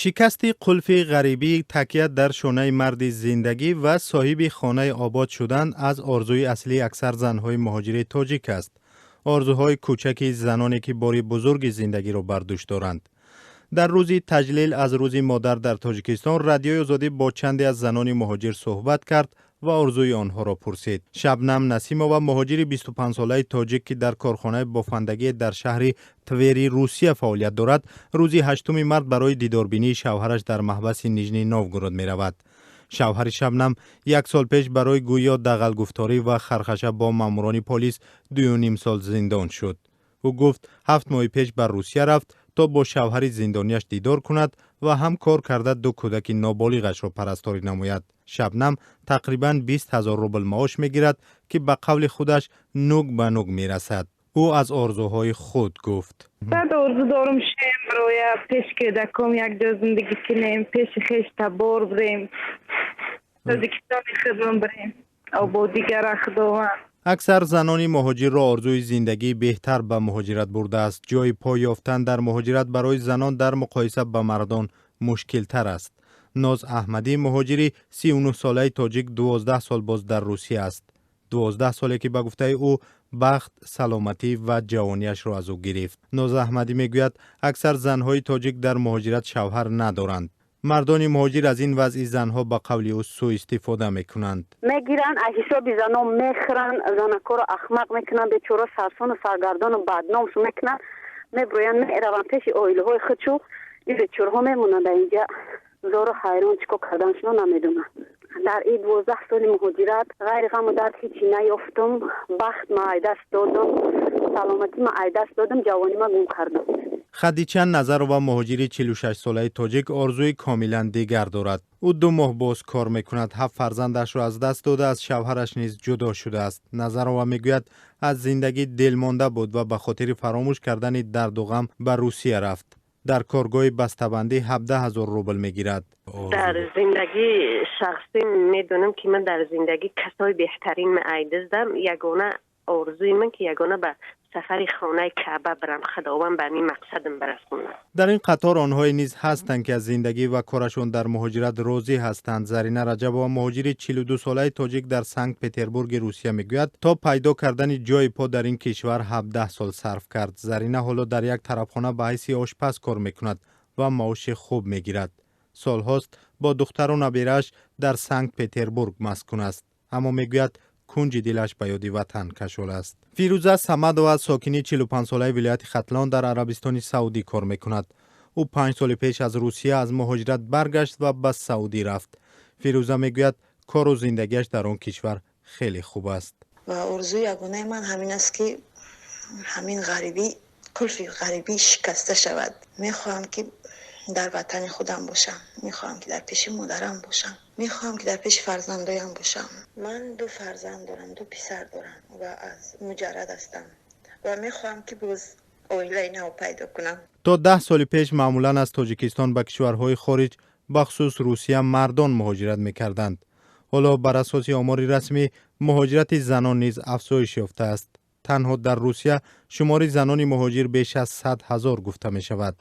Шикасти қулфи ғарибӣ, такя дар шонаи марди зиндагӣ ва соҳиби хонаи обод шудан аз орзуи аслии аксар занҳои муҳоҷири тоҷик аст. Орзуҳои кӯчаки заноне, ки бори бузурги зиндагиро бар дӯш доранд. Дар рӯзи таҷлил аз Рӯзи модар дар Тоҷикистон Радиои Озодӣ бо чанде аз занони муҳоҷир суҳбат кард ва орзуи онҳоро пурсид. Шабнам Насимова, муҳоҷири 25-солаи тоҷик, ки дар корхонаи бофандагӣ дар шаҳри Твери Русия фаъолият дорад, рӯзи 8 март барои дидорбинии шавҳараш дар маҳбаси Нижний Новгород меравад. Шавҳари Шабнам як сол пеш барои гӯё дағалгуфторӣ ва хархаша бо маъмурони полис 2,5 сол зиндон шуд. Ӯ гуфт, 7 моҳи пеш ба Русия рафт, то бо шавҳари зиндонияш дидор кунад ва ҳам кор карда ду кӯдаки ноболиғашро парасторӣ намояд. Шабнам тақрибан 20 000 рубл маош мегирад, ки ба қавли худаш нук ба нук мерасад. Ӯ аз орзуҳои худ гуфт. Баъд орзу дорум, шем бироя, пеш кӯдаком якҷо зиндагӣ кунем, пеши хеш табор бирем, Тоҷикистони худмон бирем, ободигара Худованд. Аксар занони муҳоҷирро орзуи зиндагии беҳтар ба муҳоҷират бурдааст. Ҷои по ёфтан дар муҳоҷират барои занон дар муқоиса ба мардон мушкилтар аст. Ноз Аҳмадӣ, муҳоҷири 39-солаи тоҷик, 12 сол боз дар Русия аст, 12 соле, ки ба гуфтаи ӯ бахт, саломатӣ ва ҷавониашро аз ӯ гирифт. Ноз Аҳмадӣ мегӯяд, аксар занҳои тоҷик дар муҳоҷират шавҳар надоранд. Мардони муҳоҷир аз ин вазъи занҳо, ба қавли ӯ, сӯистифода мекунанд. Мегиранд, аз ҳисоби занон мехӯранд, занакоро ахмақ мекунанд, бечора сарсону саргардону бадномшу мекунанд, меброянд, мераванд пеши оилаҳои худшу. Ин бечораҳо мемонанд дар инҷа зору ҳайрон, чӣ кор карданашонро намедонанд. Дар ин 12 соли муҳоҷират ғайри ғаму дард ҳечи наёфтум. Бахт ма ай даст додум, саломатӣ ма ай даст додум, ҷавонима гум кардум. Хадича Назарова, муҳоҷири 46-солаи тоҷик, орзуи комилан дигар дорад. Ӯ 2 моҳ боз кор мекунад. Ҳафт фарзандашро аз даст дода, аз шавҳараш низ ҷудо шудааст. Назарова мегӯяд, аз зиндагӣ дилмонда буд ва ба хотири фаромӯш кардани дарду ғам ба Русия рафт. Дар коргоҳи бастабандӣ 17 000 рубл мегирад. Дар зиндагии шахсӣ медонам, ки ман дар зиндагӣ касои беҳтарин меайдиздам. Ягона орзуи ман, ки ягона ба сафари хонаи Каъба бирам, Худованд ба ҳамин мақсадам барасонад. Дар ин қатор онҳое низ ҳастанд, ки аз зиндагӣ ва корашон дар муҳоҷират розӣ ҳастанд. Зарина Раҷабова, муҳоҷири 42-солаи тоҷик дар Санкт Петербурги Русия, мегӯяд, то пайдо кардани ҷои по дар ин кишвар 17 сол сарф кард. Зарина ҳоло дар як тарабхона ба ҳайси ошпаз кор мекунад ва маоши хуб мегирад. Солҳост бо духтару набирааш дар Санкт Петербург маскун аст, аммо мегӯяд, кунҷи дилаш ба ёди ватан кашол аст. Фирӯза Самадова, сокини 45-солаи вилояти Хатлон, дар Арабистони Саудӣ кор мекунад. Ӯ 5 соли пеш аз Русия аз муҳоҷират баргашт ва ба Саудӣ рафт. Фирӯза мегӯяд, кору зиндагиаш дар он кишвар хеле хуб аст. Ва орзуи ягонаи ман ҳамин аст, ки ҳамин ғарибӣ, қулфи ғарибӣ шикаста шавад. Мехоҳам, ки дар ватани худам бошам, мехоҳам, ки дар пеши модарам бошам, мехоҳам, ки дар пеши фарзандоям бошам. Ман ду фарзанд дорам, ду писар дорам ва аз муҷаррад ҳастам ва мехоҳам, ки боз оилаи нав пайдо кунам. То 10 соли пеш маъмулан аз Тоҷикистон ба кишварҳои хориҷ, бахусус Русия, мардон муҳоҷират мекарданд. Ҳоло бар асоси омори расмӣ муҳоҷирати занон низ афзоиш ёфтааст. Танҳо дар Русия шумори занони муҳоҷир беш аз 100 000 гуфта мешавад.